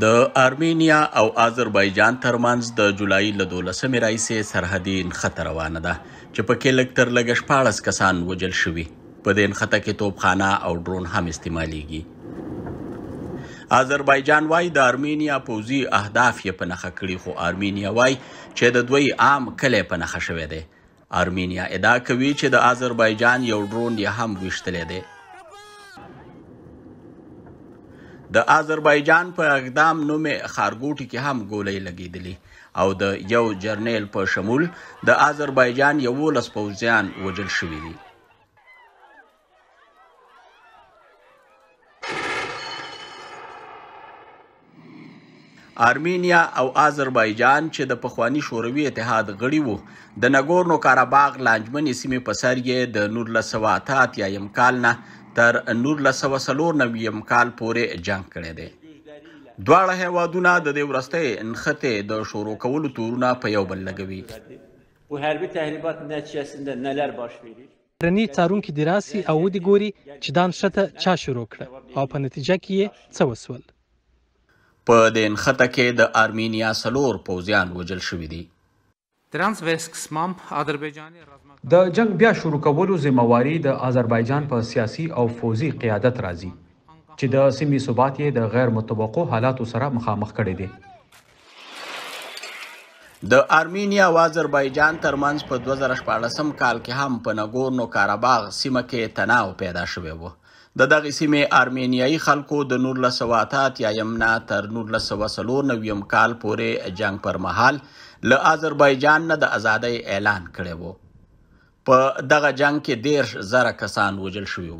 د آرمینیا او آذربایجان ترمنځ د جولای له 12مې راهیسې سرحدي نښته روانه ده چې پکې لږ تر لږه 16 کسان وژل شوي. په دې نښته کې توپخانه او ډرون هم استعمالیږي. آذربایجان وایي د آرمینیا پوځي اهداف یې په نښه کړي، خو آرمینیا وایي چې د دوی عام کلی په نښه شوی دی. آرمینیا ادعا کوي چې د آذربایجان یو ډرون یې هم ویشتلی دی. د آذربایجان په اقدام نومې ښارګوټي کې هم ګولۍ لګېدلې او د یو جرنیل په شمول د آذربایجان 11 پوځیان وژل شوي دي. آرمینیا او آذربایجان چې د پخواني شوروي اتحاد غړي وو، د نګورنو کاراباغ لانجمنې سیمې په سر یې د 1988 کال نه تر 1994 کال پورې جنګ کړی دی. دواړه هیوادونه د دې وروستۍ نښتې د شروع کولو تورونه په یو بل لګوي. Bu hərbi təxribat nəticəsində nələr baş verir? بهرني څارونکي دې راسي او ودې ګوري چې دا نښته چا شروع کړه او په نتیجه کې یې څه وسول. په دې نښته کې د آرمینیا 4 پوځیان وژل شوي دي. Դրանց վերսկսմամբ Ադրբեջանի د جنگ بیا شروع کولو ذمه واري د آذربایجان په سیاسي او فوځي قیادت راځي چې د سیمې ثبات یې د غیر متوقع حالاتو سره مخامخ کړی دی. د آرمینیا او آذربایجان ترمنځ په 2016 کال کې هم په نګورنو کاراباغ سیمه کې تناو پیدا شوی و. د دغې سیمې آرمینیایي خلکو د 1988 نه تر 1994 کال پورې جنګ پر مهال له آذربایجان نه د ازادۍ اعلان کړی و. په دغه جنګ کې 30,000 کسان وژل شوي وو.